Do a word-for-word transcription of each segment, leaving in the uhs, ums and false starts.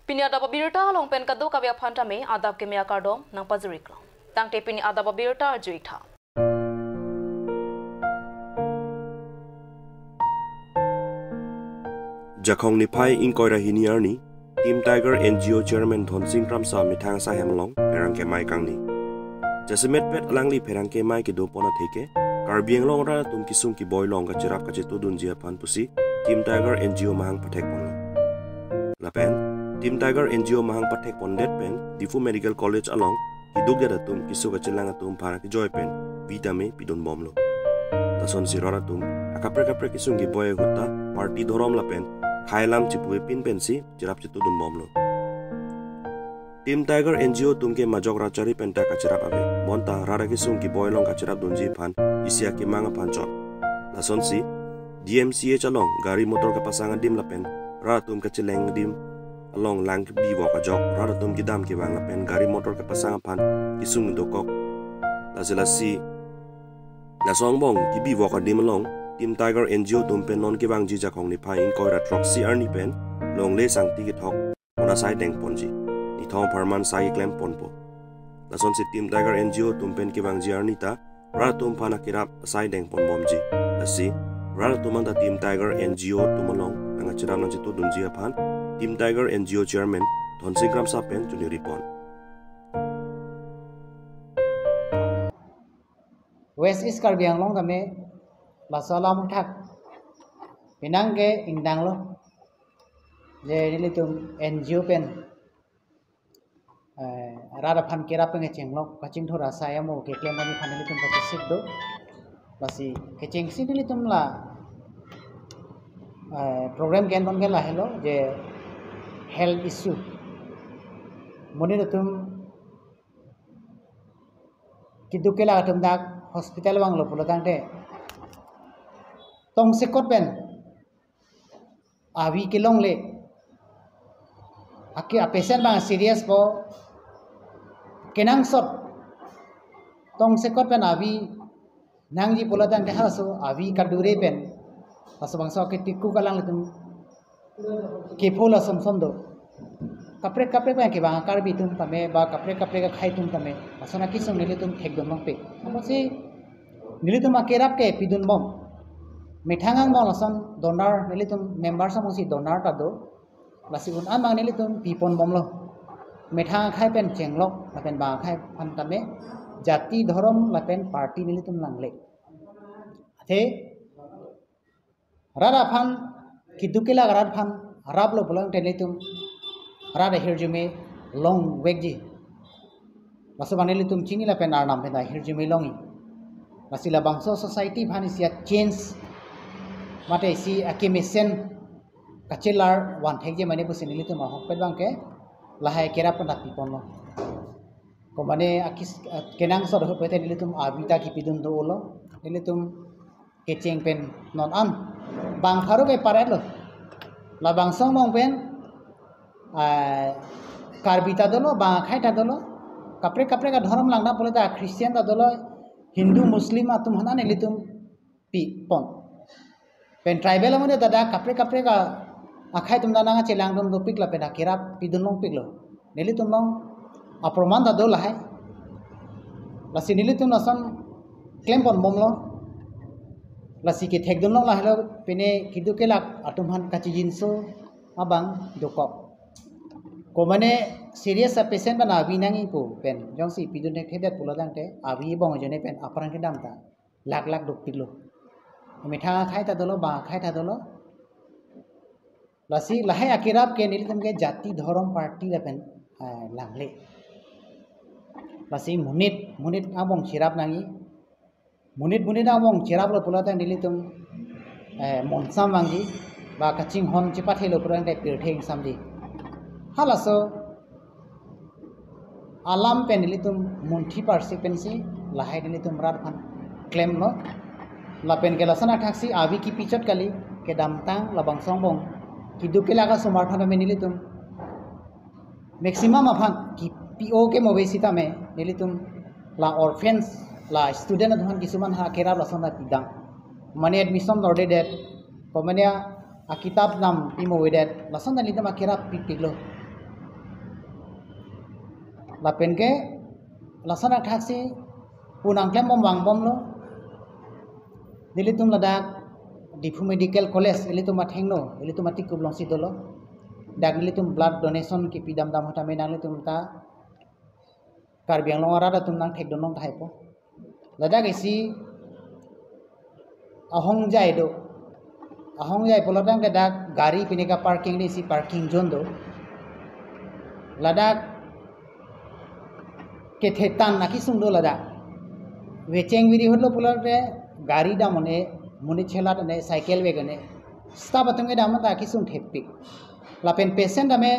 Pini adap abirta along pen kadokave aphan tame adap keme akardom nangpajir-iklo. Tangte pini adap abirta arju-ik tha. Jakhong niphai ingkoi ra hini arni, Team Tiger N G O Chairman Dhonsing Kramsa methang asai hem along pherangke mei kangni. Jasemet pet alangli pherangke mei kedopon atheke, Karbi Anglong arat atum kesung keboi along kacherap kachetudunji aphan pusi Team Tiger N G O mahang pathekponlo. Lapen Team Tiger N G O mahang pathekpondet pen Diphu Medical College along kidukdet atum, keso kachelang atum aphan kejoi pen vi tame pidunbomlo. Lasonsi rat atum akaprek kaprek kesung keboi ahut ta party dhorom lapen khei alam chepuvepin pensi cherap chetudunbomlo. Team Tiger N G O atum ke majok rat chari pen ta kacherap ave. Bonta rat akesung keboi along kacherapdunji aphan isi akemang aphan chot. Lasonsi D M C H along gari motor kepasang adim lapen rat atum kacheleng adim along lang kebivok ajok rat atum kedam kevang lapen gari motor kepasang aphan kesung dokok. Lasi lasi laso angbong kebivok adim along Team Tiger N G O atum pen non kevangji Jakhong niphai ingkoi ra throksi arni pen longle sangti kethok pon asai dengponji. Nithom apharman sai klemponpo. Lasonsi Team Tiger N G O atum pen kevangji arni ta rat atum aphan akerap asai dengponbomji. Lasi rat atum anta Team Tiger N G O atum along nangkacherap nangchetudunji aphan Team Tiger N G O Chairman Dhonsing Kramsa pen chuniripon. West East Karbi Anglong tame laso alam thak penang ke ingdanglo, je nelitum N G O pen, eh, rat aphan kerap pen kechenglok kachingthur asai amo keklem kami aphan nelitum kachesik do. Lasi kechengsi nelitum la, eh, program ke-enpon ke lahelo je health issue. Monit atum keduk kelak atum dak hospital vanglo pulo tangte tongsekot pen avi kelongle. Ake apatient abang serious po, kenangsot tongsekot pen avi nangji pulo tangte halaso avi kadure pen laso bangso ke tiku kalang atum kepho la somsom do. Kaprek kaprek abang ke bang Karbi atum tame ba kaprek kaprek akhei atum tame lason akesung nelitum thekdun longpe. Amatsi nelitum akerap ke pidunbom. Methang angbong lason donor, nelitum member samungsi donor ta do. Lasi un-an abang nelitum piponbomlo. Methang akhei pen chenglok lapen bang akhei aphan tame jati dhorom lapen party nelitum langle. Athe rat aphan keduk kelak rat aphan raplo pulo tangte nelitum rat ahirjume longvekji. Laso abang nelitum chini lapen Arnam pen ahirjume longji. Lasi labangso society aphan isi a-change mate isi akemesen kachelar vanthekji mane pusi nelitum ahokpet abang ke lahai kerap pen ta piponlo. Komane akis, eh, kenangsot ahut pen nelitum avi ta kepidun dolo. Nelitum kecheng pen non an bang pharo ke paret lo. Labangso angbong pen, eh, Karbi ta dolo, bang akhei ta dolo. Kaprek kaprek adhorom langdam pulo ta Christian ta dolo, Hindu, Muslim atum aphan nelitum pipon. Pen tribal amonit ta dak kaprek kaprek a akhei atum ta nangchelangdun dopik lapen akerap pidun longpiklo. Nelitum along aproman ta do lahai. Lasi nelitum lason klemponbomlo. Lasi kethekdun long lahelo pine keduk kelak atum aphan kachijinso abang dokok. Komane serious a-patient abang avi nangji pu pen jongsi pidun thekthedet pulo tangte avi bong ajoine pen apran kedam ta lak lak dopiklo. Methang akhei ta dolo, bang akhei ta dolo. Lasi lahai akerap ke nelitum ke jati dhorom party lapen, eh, langle. Lasi monit, monit angbong cherap nangji. Monit monit angbong cheraplo pulo tangte nelitum, eh, monsam vangji ba kachinghon chepathelo pulo tangte pirthe ingsamji. Halaso alam pen nelitum munthi parsi pensi lahai nelitum rat aphan klemlo. Lapen ke lason athaksi avi kipichot kali, kedamtang labangso angbong keduk kelak asomar aphan tame nelitum maximum aphan kipi-o ke mo ave sitame nelitum la orphans, la student atum aphan kisuman ha akerap lason ta pidang. Mane admission orderedet, komane akitap nam pi mo avedet, lason ta nelitum akerap pipiklo. Lapen ke lason athaksi punang klem bom vang bomlo. Nelitum ladak Diphu Medical College ilitum athengno, ilitum atik kublong si dolo. Dak nelitum blood donation kipi dam dam ahut tame nanglitum ta Karbi Anglong arat atum nang thekdun long tahai po. Ladak isi ahongjai do. Ahongjai pulo tangte dak gari pine ka parking ni isi parking zone do. Ladak kethetan akisung do ladak. Vecheng viri hutlo pulo tangte gari dam un-e, monit chelat un-e, cycle vek un-e. Staff atum kedam ta akisung thepik. Lapen patient tame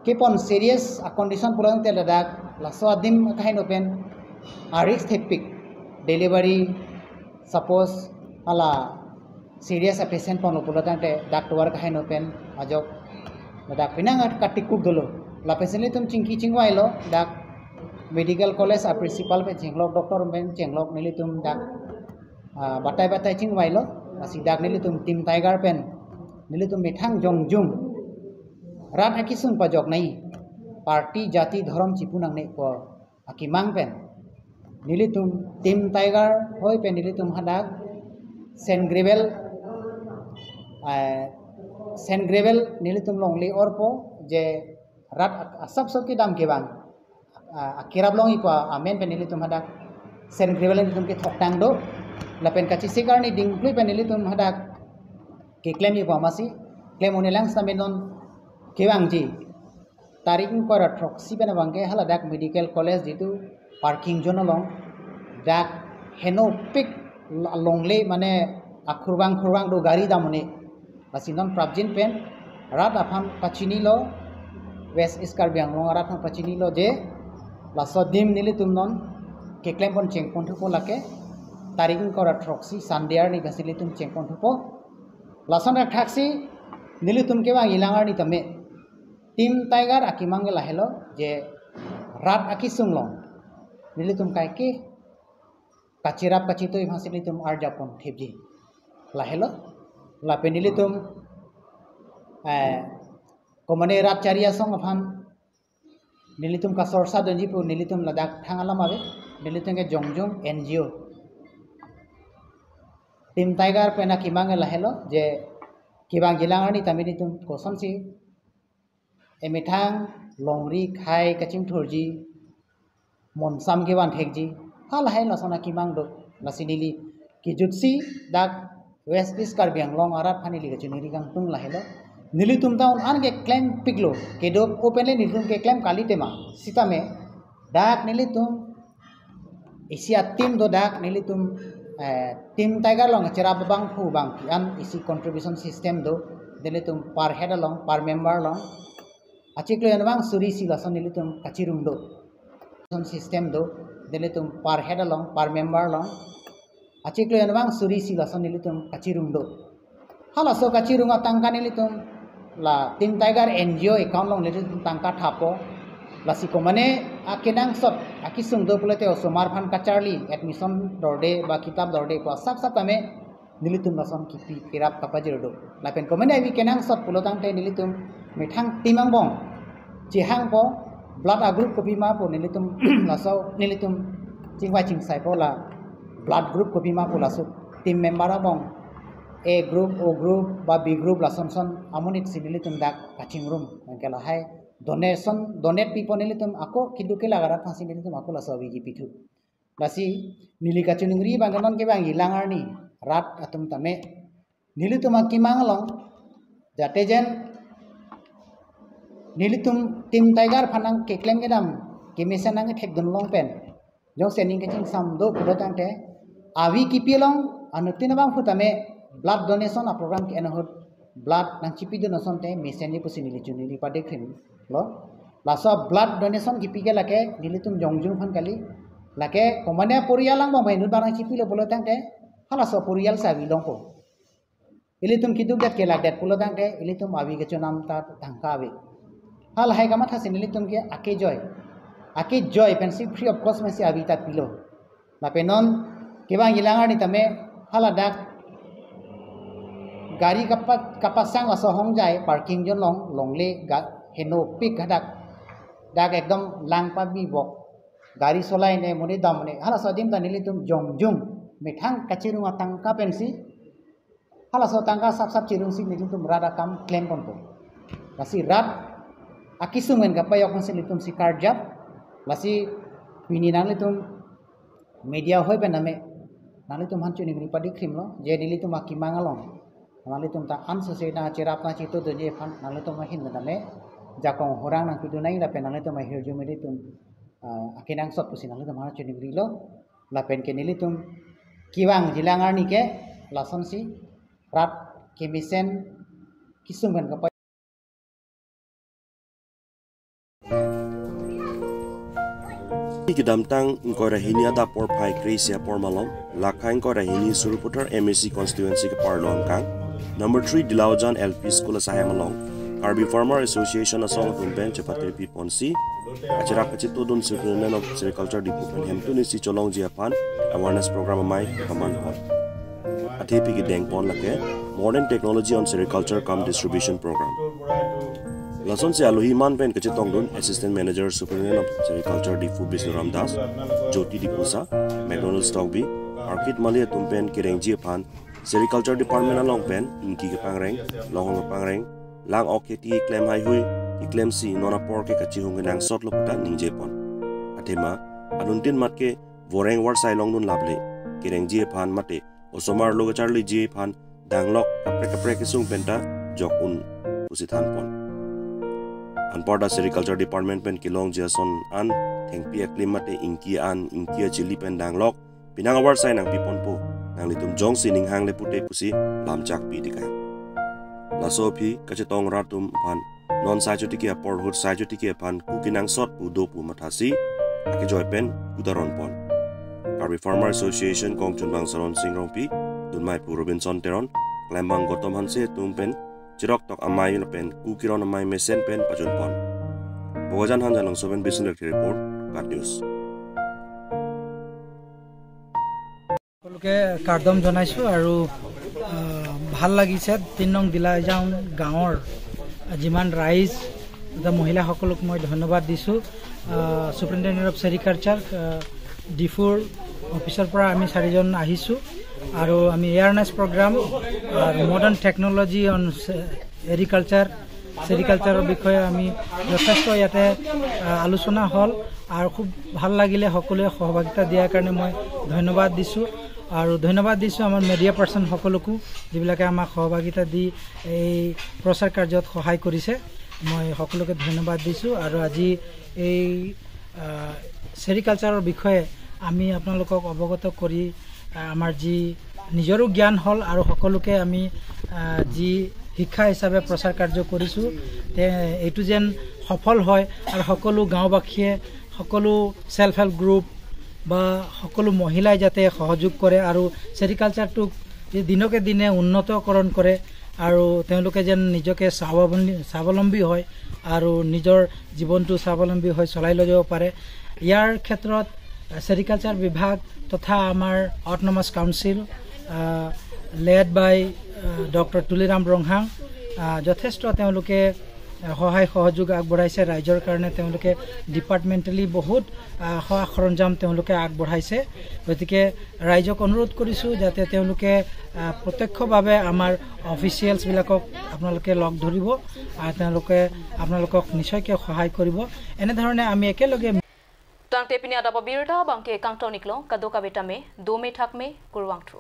kepon serious a condition pulo tangte ladak laso adim akaheno pen a risk thepik. Delivery, suppose hala serious a patient ponlo pulo tangte dak tovar kaheno pen ajok ladak penang katikuk dolo. Lapen si nelitum chingki chingvailo, dak medical college a principal pen chenglok, doctor pen chenglok, nelitum dak ah, batai batai chingvailo. Lasi dak nelitum Team Tiger pen nelitum methang jongjung rat akisung pajok nangji, party jati dhorom chipu nangne pu akemang pen nelitum Team Tiger hoi pen nelitum hadak sand gravel, eh, sand gravel nelitum longle orpo, je rat asap sok kedam kevang, ah, akirap longji pu amen pen nelitum hadak sand gravel nelitum kethok tang do. Lapen kachesik arni dingklui pen nelitum hadak keklem ji pu amatsi klem un-e lang sitame non kevangji tarik ingkoi ra throksi pen abang ke haladak medical college jitu parking zone along dak henopik longle mane akhurvang khurvang do gari dam un-e. Lasi non prapjin pen rat aphan pachinilo, West East Karbi Anglong arat aphan pachinilo je laso adim nelitum non keklem pon chengpon thupo lake tarik ingkoi ra throksi Sunday arni pensi nelitum chengpon thupo. Lason athaksi nelitum kevangji lang arni tame Team Tiger akemang ke lahelo je rat akisung along nelitum kaike kachirap kachitoi aphansi nelitum arjapon thipji. Lahelo, lapen nelitum, eh, komane rat chari asong aphan nelitum kasorsa dunji pu nelitum ladak thang alam ave, nelitum ke jongjung N G O. Team Tiger pen akemang ke lahelo, je kevangji lang arni tame nelitum kosonsi emethang longri khei kachingthurji, monsam kevan thekji, halahai lason akemang do. Lasi neli kejutsi dak West East Karbi Anglong arat aphan neli kachiningri kangtung lahelo. Nelitum ta un-an keklem piklo, kedo openly nelitum keklem kali tema. Sitame dak nelitum isi a-team do dak nelitum, eh, Team Tiger along cherap abangphu abangpi an isi contribution system do, nelitum per head along, per member along achiklo yen abang suri isi lason nelitum kachirung do. System do, nelitum per head along, per member along achiklo yen abang suri isi lason nelitum kachirung do. Halaso kachirung atangka nelitum la Team Tiger N G O account along nelitum tangka thapo. Lasi komane akenangsot akisung do pulote osomar aphan kacharli admission dorde ba kitap dorde pu asap sap tame nelitum lason kipi kerap kapajir do. Lapen komane avi kenangsot pulo tangte nelitum methang team angbong chehangpo, blood a group kopima pu nelitum laso nelitum chingvai chingsaipo, la blood group kopima pu laso team member angbong A group, O group ba B group lason son amonit si nelitum dak kachingrum. Anke lahai donation, donate pipo nelitum ako keduk kelak arat aphansi nelitum ako laso avi kipithu. Lasi neli kachiningri abang ke non kevangji lang arni rat atum tame nelitum akemang along jate jen nelitum Team Tiger aphan nangkeklem kedam kemesen nangkethekdun long pen jongsi ning kachingsam do pulo tangte avi kipi along anuttin abangphu tame blood donation a program ke-en ahut blood nangchipidun asonte mesenji pusi neli chuningri padekhrim lo. Laso blood donation kipi ke lake nelitum jongjung aphan kali, lake komane porial angbong bai inut abang nangchipilo pulo tangte halaso porial si avi longpo. Ilitum keduk det kelak det pulo tangte ilitum avi kechonam ta tangka ave. Halahai kamatha si nelitum ke akejoi, akejoi pensi free of cost pensi avi ta pilo. Lapen non kevangji lang arni tame haladak gari kapa-, kapasang laso ahongjai parking zone along longle ga henopik hadak dak ekdom lang pabibok, gari solai ne, monit dam ne, halaso adim ta nelitum jongjung methang kachirung atangka pensi, halaso tangka sapsap chirungsi nelitum rat akam klemponpo. Lasi rat akisung pen kapajok pensi nelitumsi karjap. Lasi pini nanglitum media hoi pen name nanglitum aphan choningri padi krimlo, je nelitum akemang along nanglitum ta ansose nangcherap nangchitudunji aphan nanglitum ahin pen name jakong horang nangpidun nang lapen nanglitum ahirjume nelitum, ah, akenangsot pusi nanglitum aphan choningrilo. Lapen ke nelitum kevangjilang arni ke lasonsi rat kemesen kisung pen kapa. Kedamtang ingkoi ra hini adap porphai kre-isi apor malom, lakha ingkoi ra hini Sarupathar M A C constituency keparlo angkang, number three Dilaujan L P School asaihem along Karbi Farmer Association asong atum pen chepatri piponsi, acherap kachitudun Superintendent of Sericulture Diphu pen hemtun isi cholongji aphan awareness program amei pamanpon. Athe phi kedengpon lake Modern Technology on Sericulture cum Distribution Program. Lasonsi alohi man pen kachetongdun Assistant Manager Superintendent of Sericulture Diphu Bisnuram Das, Jyoti Diphusa, McDonald Stokbi, Arkit Mali atum pen kerengji aphan Sericulture Department along pen ingki kepangreng, longhong kepangreng, lang-ok kheti klem haihui keklemsi non apor ke kachihung kenangsotlo puta ningjepon. Athema anuttin mat ke voreng varsai longdun laple, kerengji aphan mate osomar lo kacharliji aphan danglok kaprek kaprek kesung penta jok un pusi thanpon. Anparta Sericulture Department pen kelongji ason an thengpi aklim mate ingki an ingki achili pen danglok penang avarsai nangpiponpo, nanglitum jongsi ning hangle pute pusi lamchak pi dikang. Laso aphi kachetong rat atum aphan non sai chotiki apor ahut sai chotiki aphan ku kenangsot pu do pu mathasi akejoi pen ku daronpon. Karbi Farmer Association kongchunbang Saron Sing Rongpi, dunmaipu Robinson Teron, klembang Gautam Hanse atum pen chiroktok amei lapen ku keron amei mesen pen pajutpon. Bokajan Hanjanongso pen Bisnu Lekthi report, KAT News. সকলোকে কাৰ্ডম জনাইছোঁ আৰু, আহ, ভাল লাগিছে। তিনি নং দিলাইজাং গাঁৱৰ যিমান ৰাইজ, তথা মহিলাসকলক মই ধন্যবাদ দিছোঁ। আহ, Superintendent of Sericulture, আহ, ডিফুৰ অফিচৰ পৰা আমি চাৰিজন আহিছোঁ আৰু আমি এৱাৰনেছ প্ৰগ্ৰাম আৰু Modern Technology on Agriculture, চেৰিকালচাৰৰ বিষয়ে আমি যথেষ্ট ইয়াতে, আহ, আলোচনা হ'ল আৰু খুব ভাল লাগিলে। সকলোৱে সহভাগিতা দিয়াৰ কাৰণে মই ধন্যবাদ দিছোঁ আৰু ধন্যবাদ দিছোঁ আমাৰ মিডিয়া পাৰ্চন সকলকো, যিবিলাকে আমাক সহভাগিতা দি এই প্ৰচাৰ কাৰ্যত সহায় কৰিছে। মই সকলোকে ধন্যবাদ দিছোঁ আৰু আজি এই, আহ, চেৰিকালচাৰৰ বিষয়ে আমি আপোনালোকক অৱগত কৰি, আহ, আমাৰ যি নিজৰো জ্ঞান হ'ল আৰু সকলোকে আমি, আহ, যি শিক্ষা হিচাপে প্ৰচাৰ কাৰ্য কৰিছোঁ, তে এইটো যেন সফল হয় আৰু সকলো গাঁওবাসীয়ে, সকলো ছেল্ফ হেল্প গ্ৰুপ বা সকলো মহিলাই যাতে সহযোগ কৰে আৰু চেৰিকালচাৰটোক যে দিনকে দিনে উন্নতকৰণ কৰে আৰু তেওঁলোকে যেন নিজকে স্বাৱলম্বী, স্বাৱলম্বী হয় আৰু নিজৰ জীৱনটো স্বাৱলম্বী হৈ চলাই লৈ যাব পাৰে। ইয়াৰ ক্ষেত্ৰত, আহ, চেৰিকালচাৰ বিভাগ তথা আমাৰ autonomous council, uh, led by, uh, doctor Tuliram Ronghang, uh, যথেষ্ট তেওঁলোকে, আহ, সহায় সহযোগ আগবঢ়াইছে। ৰাইজৰ কাৰণে তেওঁলোকে ডিপাৰ্টমেণ্টেলি বহুত, আহ, সা সৰঞ্জাম তেওঁলোকে আগবঢ়াইছে। গতিকে ৰাইজক অনুৰোধ কৰিছোঁ যাতে তেওঁলোকে, আহ, প্ৰত্যক্ষভাৱে আমাৰ অফিচিয়েলছবিলাকক আপোনালোকে লগ ধৰিব আৰু তেওঁলোকে আপোনালোকক নিশ্চয়কৈ সহায় কৰিব। এনেধৰণে আমি একেলগে Tangte pini adap abirta abangke kangton-iklo, kadokave tame dome thakme, kurvangthu.